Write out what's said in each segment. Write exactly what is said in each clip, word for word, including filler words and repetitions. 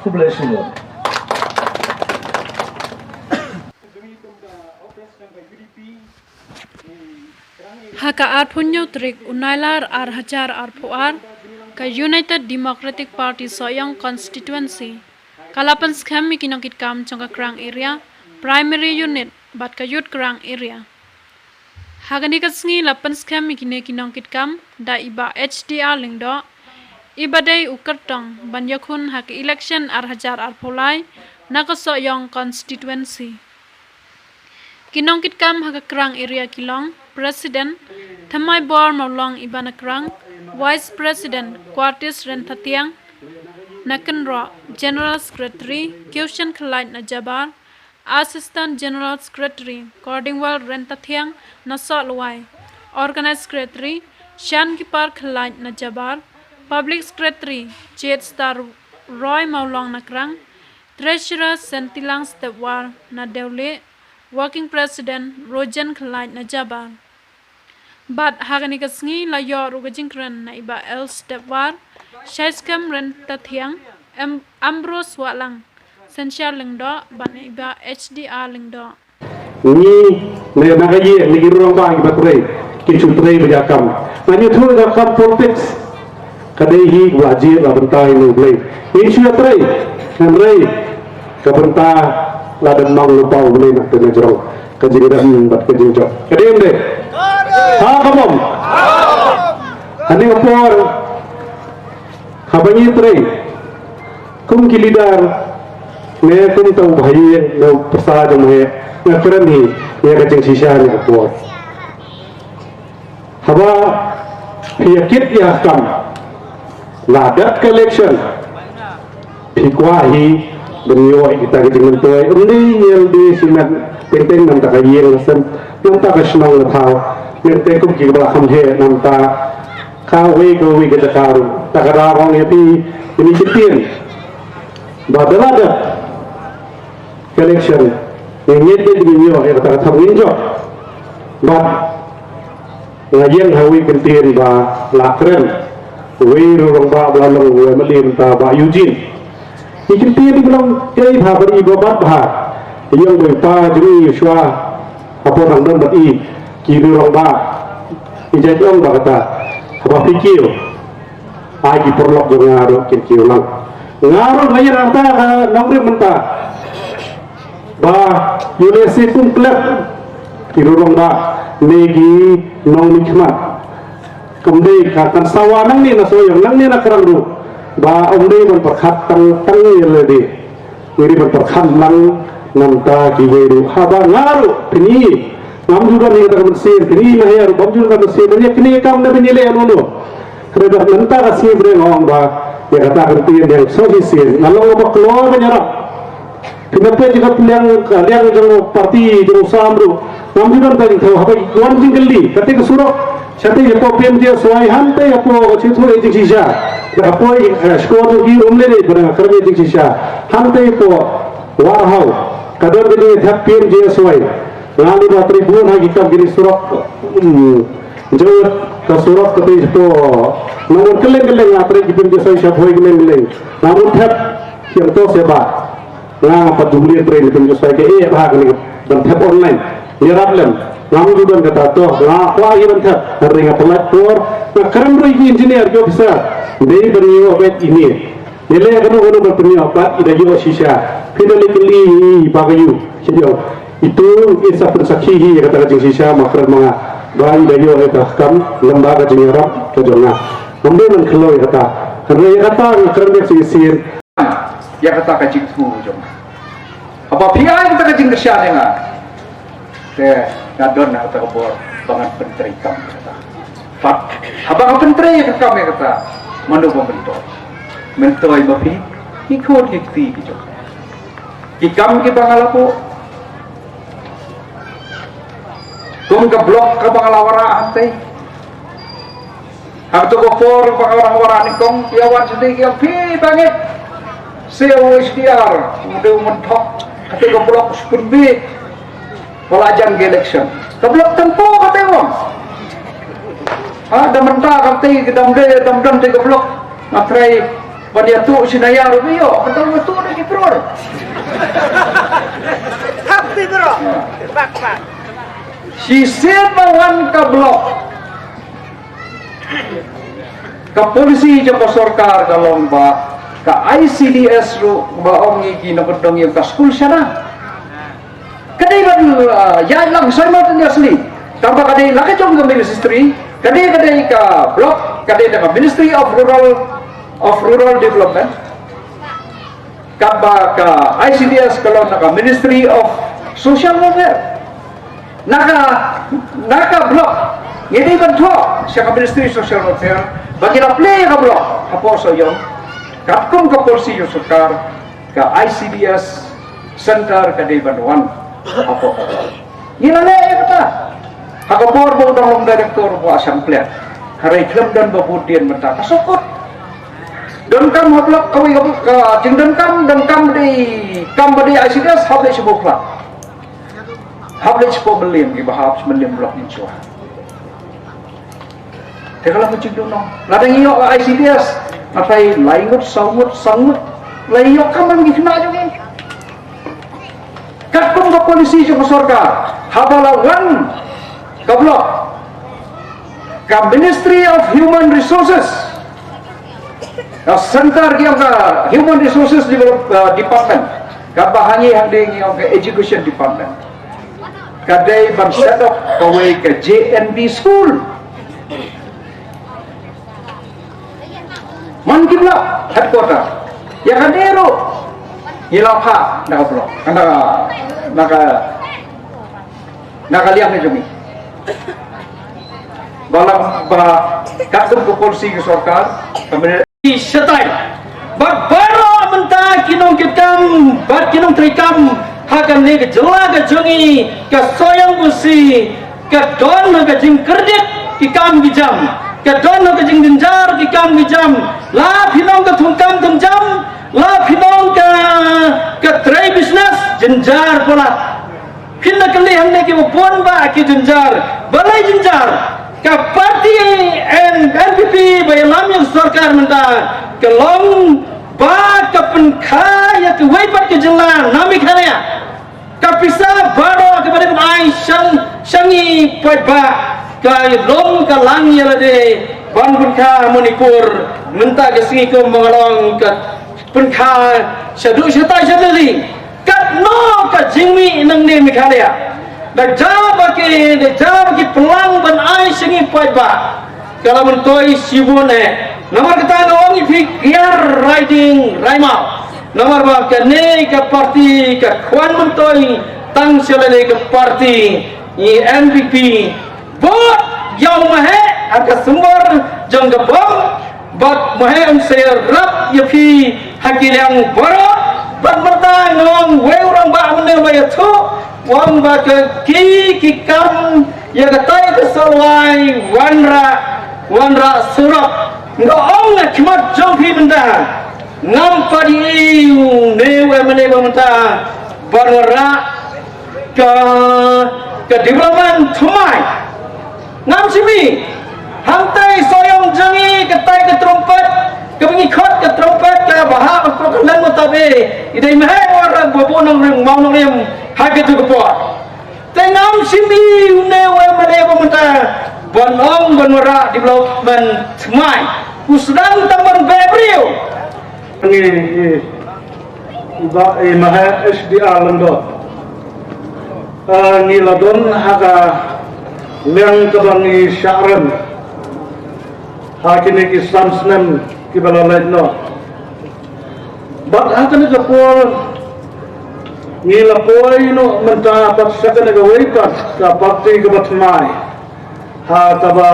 Khublei shibun. Ha ka arphew hynñiew tarik u Nailar ar hajar arphew ar, ka United Democratic Party Sohiong Constituency ka la pynskhem ïa ki nongkitkam jong ka Krang Area, Primary Unit bad ka Youth Krang Area. Ha kane ka sngi la pynskhem ïa kine ki nongkitkam da i Bah H D R Lyngdoh, iba dei u kyrtong ban ïakhun ha ka election ar hajar arphew lai na ka Sohiong Constituency. Ki nongkitkam ha ka Krang Area ki long: President, Thymmai Bor Mawlong iba na Krang, Vice President, Quartis Renthathiang na Kynroh, General Secretary, Kiushan Khlait na Jabar, Assistant General Secretary, Kordingwal Renthathiang na Sohlwai, Organized Secretary, Shankipar Khlait na Jabar, Public Secretary, Jade Star Roy Mawlong na Krang, Treasurer Sentilang Stepwar na Dewlieh, Working President Rojen Khlait na Jabar. Bad ha kane ka sngi la ïoh ruh ka jingkren na i Bah L Stepwar, Shaiskhem Renthathiang, Ambrose Wahlang, Synshar Lyngdoh bad na i Bah H D R Lyngdoh. Ngi, ne na ka ïing, ne ki rangbah kiba trei, ki shu trei ba ïa kam. Nga ïathuh ïa ka kam politics ka dei hi kaba la jied la bynta ïa U Blei. Ngi shu ïatrei, hynrei ka bynta la dang nang lypa U Blei na ka bynta jrong ka jingrem bad ka jingjop. Ka dei ym dei? Ha, ka bom. Hane ka por haba ngi trei kum ki leader, ne kum ta u bhaïing ne u pyrsa jong u heh, nga kren hi ïa ka jingshisha ne ka por. Haba phi ïa kit ïa ka kam, la dep ka election, phi kwah hi ban ïoh ïa kita ki jingmyntoi, ym dei ïa lade shimet teng teng, namta ka ïing la sem, namta ka shnong la thaw, namta kum kiba la kham heh, namta kawei kawei ka jaka ruh. Ta ka daw ong ïa phi, ïa phi ki ktien ba da la dep ka election, ngi ngeit ba ngin ïoh ïa kata ka thap, ngin jop. Bad nga ïeng ha uwei u ktien ba la kren uwei u rangbah ba la long u MLA mynta, Bah Eugene. Ki ktien ki long kiei bha, ba i ba bat bha. Ïeng ba i pa jong i shuwa hapoh nang don bad i, ki rangbah. I jait ong ba kata, haba phi kiew, ai ki paralok jong nga ruh kin kiew lang. Nga ruh nga ïa nangta ka nongrim mynta ba ïa lehse kum klet ki rangbah ne ki nongmihkhmat. Kam dei ka kan sawa nangne na Sohiong, nangne na Krang ruh, ba ym dei ban pyrkhat tang tang ïa lade. Ngi dei ban pyrkhat lang namta kiwei ruh. Haba nga ruh, phin i, ngam ju don ïa kata ka mynsiem, phin i, ma ïa ruh bam ju don ka mynsiem ban ïa kane ka kam, ne ban ïa leh ïa no no. Hynrei da mynta ka sngi briew nga ong ba ïa kata ka ktien dang shisien, nga long ba kloi ban ïarap. Phin ïa peit ïa ka liang, ka liang jong party jong u Sam ruh, ngam ju don ka jingthaw. Haba ki wan jingkylli, kata ka surok shatei hapoh PMGSY, hangtei hapoh ka jingthaw ïa jingshisha. Ïa hapoh ka score jong ki ruh ym lei lei, ba dang kren ïa jingshisha. Hangtei hapoh Warhaw, ka don ka jingthep PMGSY. Nga li ba trei bun ha ki kam kine surok, hmm, jong ka surok kata hapoh nang wan kylleng kylleng, nga trei ki PMGSY sha Bhoi kylleng kylleng. Nga wan thep ki ong to seh ba nga pat ju mlien trei na PMGSY, ka eh bha kane ban thep online. Ïarap lem. Ngam ju don kata, to nga kwah ïa ban thep. Hynrei nga pynlait por, nga kren ruh ïa ki engineer, ki officer, dei ban ïoh beit ine. Ïa leh kano kano ban pynïoh, bad i da ïoh shisha. Phi da leit kylli i Bah Kaïu, shisha. Itu i sa pynsakhi hi ïa kata ka jingshisha, ma kren ma nga, ba i da ïoh ïa ka kam lem bad ka jingïarap ka jong nga. Ngam dei ban khlem ïa kata. Hynrei ïa kata nga kren beit shisien. Ïa kata ka jingthmu jong nga. Haba phi ai kata ka jingkyrshan ïa nga, te nga don ha kata ka bor ba ngan pyntrei kam ïa kata. Bad haba nga pyntrei ïa ka kam ïa kata, mano ba myntoi? Myntoi ma phi, ki khun ki kti ki jong nga. Ki kam kiba nga la buh, kum ka block kaba nga la wanrah hangtei. Ha kato ka por ba ka wanrah nyngkong, ïa wan shatei ki ong phi ba ngeit. Seh u HDR u dei u myntoi. Kato ka block u shu pynbiej ba la jan ka election. Ka block tang ko kata u ong. Ha, da mynta kata ka dam dei, dam dam te ka block. Nga trai Ban ïa tuh shi na ïa ruh ïoh, ka tang ïa tuh na ki crore. Hap ti bro. Bak bak. Shisien ba wan ka block. Ka policy jong ka sorkar ka long ba ka I C D S ruh ba ong ïa ki na ka dong ïa ka skul shana. Ka dei ban, uh, ïaid lang simultaneously. Tang ba ka dei la ka jong ka ministry, ka dei, ka dei ka block, ka dei da ka Ministry of Rural, of Rural Development. Katba ka I C D S ka long na ka Ministry of Social Welfare. Na ka, na ka block ngi dei ban thoh sha ka Ministry of Social Welfare ba ngi la plie ka block hapoh Sohiong. Katkum ka policy jong sorkar, ka I C D S center ka dei ban wan hapoh. Ngi la leh ïa kata ha ka por ba u dang long director ba Assam Plan. Hynrei khlem don ba bud dien mynta ka sokot. Donkam ha block kawei ka block ka jingdonkam, donkam dei kam ba dei I C D S hap leh shibun pla. Hap leh shiphew million kiba hap shiphew million block ngi shuwa. Te ka la ka jingdon nong. Lada ngi ïoh ka I C D S, nga phai lai ngut, saw ngut, saw ngut. Lai ïoh kam ngi khynnah jong ngi. Katkum ka policy jong ka sorkar, haba la wan ka block, ka Ministry of Human Resources, ka center ki ong ka Human Resources Develop-, uh, Department, kaba hangne hangne ngi ong ka Education Department. Ka dei ban set up kawei ka J N V school. Man ki block headquarter. Ïa kane ruh ngi la phah na ka block, na ka, na ka, na ka liang ka jong ngi. Ba la, ba katkum ka policy ka sorkar, ka mene shatai. Bad baroh mynta ki nongkitkam bad ki nongtreikam ha kane ka jylla ka jong ngi, ka Sohiong Busi, ka don ha ka jingkredit ki kam ki jam, ka don ha ka jingjynjar ki kam ki jam. La phi long ka thungkam thungjam, la phi long ka, ka trei business, jynjar palat. Phin da kylli hangne kiba bun bah ki jynjar. Balei jynjar? Ka party N-, N P P ba ïalam ïa ka sorkar mynta ka long ba ka pynkha ïa kawei pat ka jylla na Meghalaya. Ka pisa baroh kaba dei ban ai sha, sha ngi paidbah, ka long ka lang ïa lade ban pynkha Manipur. Mynta ka sngi kum ba nga long ka pynkha shaduh shatai sha Delhi. Katno ka jingmih nangne Meghalaya. Da jia ba ki, da jia ba ki plang ban ai sha ngi paidbah, ka la myntoi shibun eh. Namar kata nga ong ïa phi, kiar riding Raimaw. Namar ba kane ka party ka khwan myntoi tang sha lade ka party i N P P. Bad ïa u Maheh ha ka symbai jong ka bom, bad Maheh un sa ïarap ïa phi ha ki liang baroh. Bad mynta nga ong wei u rangbah mynne ba ïathuh, u ong ba ka ki, ki kam ïa katai ka salwai wanrah, wanrah surok. Nga ong ha khmat jong phi mynta, ngam pat ïohi une u M L A ba mynta ban wanrah ka, ka development thymmai. Ngam shim ïohi. Hangtai Sohiong jong ngi katai ka trumpet, kaba ngi khot ka trumpet kaba hap ha ka leng Mawtabe, i dei Maheh Warraq Babu Nongrim, Maw Nongrim ha katu ka por. Te ngam shim ïohi une u M L A ba mynta ban ong ban wanrah development thymmai. U sdang tang ban beh briew. Ngi, i, i ba, i Maheh H D R Lyngdoh. Ah, ngi la don ha ka liang kaba ngi shah rem ha kine ki san snem kiba la leit noh. Bad ha kane ka por ngi la poi noh mynta pat sha kane kawei pat ka party kaba thymmai. Ha kaba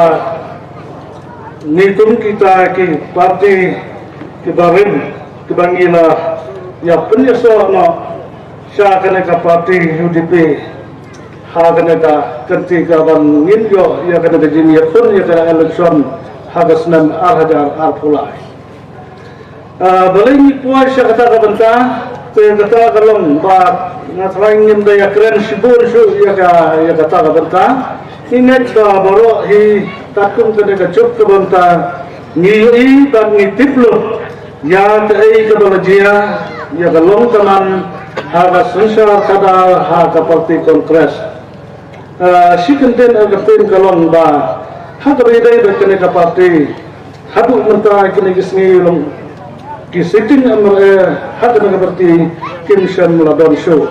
ngi kum kita ki party kiba rim kiba ngi la ïa pynïasoh noh sha kane ka party U D P. Ha kane ka kynti kaban ngin ïoh ïa kane ka jingïakhun ïa ka election ha ka snem ar hajar arphew lai. Ah, balei ngi poi sha kata ka bynta, te kata ka long ba nga tharai ngim da ïakren shibun shuh ïa ka, ïa kata ka bynta. Ngi ngeit ba baroh hi katkum kane ka juk ka bynta ngi ïohi bad ngi tip lut Ïa kaei kaba la jia, ïa ka long ka man ha ka synshar khadar ha ka party Congress. Ah, shi kyntien, ah, kyntien ka long ba ha kaba ïadei bad kane ka party, haduh mynta kine ki sngi long ki sitting M L A ha kane ka party kim shym la don shuh.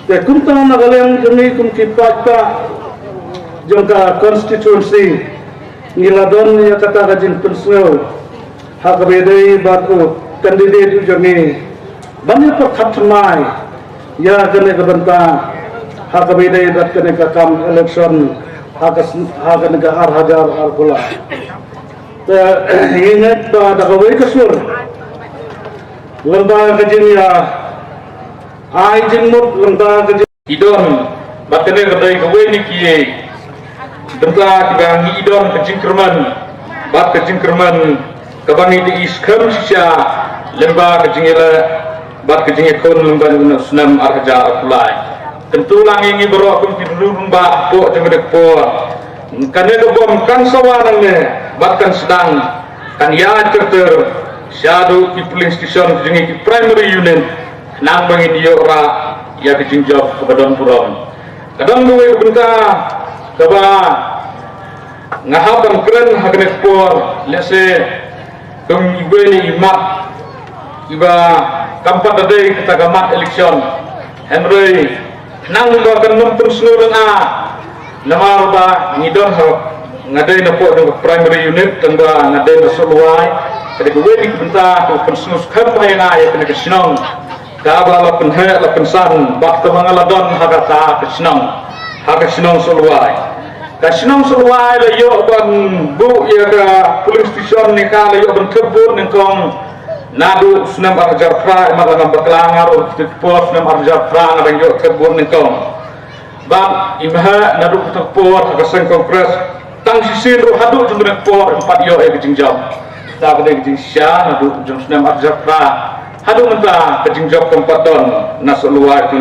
Te kumta na ka liang jong ngi kum ki paidbah jong ka constituency, ngi la don ïa kata ka jingpynsngew ha kaba ïadei bad u candidate u jong ngi ban ïa pyrkhat thymmai ïa kane ka bynta ha kaba ïadei bad kane ka kam election ha ka sn-, ha kane ka ar hajar arphew lai. Te ngi ngeit ba da kawei ka sur, lem bad ka jingïa ai jingmut, lem bad ka jing- I don, bad kane ka dei kawei na ki bynta kiba ngi i don ka jingkyrmen, bad ka jingkyrmen kaba ngi da i skhem shisha lyngba ka jingïaleh bad ka jingïakhun lyngba u snem ar hajar arphew lai. Kyntu lang ïa ngi baroh kum ki rangbah hapoh jong kane ka por, kane ka bom kan sawa nangne bad kan sdang, kan ïaid ter ter shaduh ki polling station jong ngi, ki primary unit, khnang ba ngin ïoh rah ïa ka jingjop kaba don burom. Ka don kawei ka bynta kaba nga hap ban kren ha kane ka por, lehse kum iwei na i mat iba kam pat da dei kata ka mat election. Hynrei khnang ba kan ym pynsngew lynga, namar ba ngi don ha, nga dei na poh jong ka primary unit, tang ba nga dei na Sohluwai. Ka dei kawei na ki bynta ka pynsngew skhem bha ïa nga ïa kane ka shnong kaba la pynheh la pynsan bad kaba nga la don ha kata ka shnong, ha ka shnong Sohluwai. Ka shnong Sohluwai la ïoh ban buh ïa ka polling station ne ka la ïoh ban thep vote nyngkong naduh u snem ar hajar phra, ma nga ngam bakla nga ruh, kito ki por snem ar hajar phra nga dang ïoh thep vote nyngkong. Bad i mheh naduh kito ki por ha ka seng Congress, tang shisien ruh haduh jong kane ka por ym pat ïoh ïa ka jingjop. Kata ka dei ka jingshisha naduh jong u snem ar hajar phra haduh mynta ka jingjop kam pat don na Sohluwai.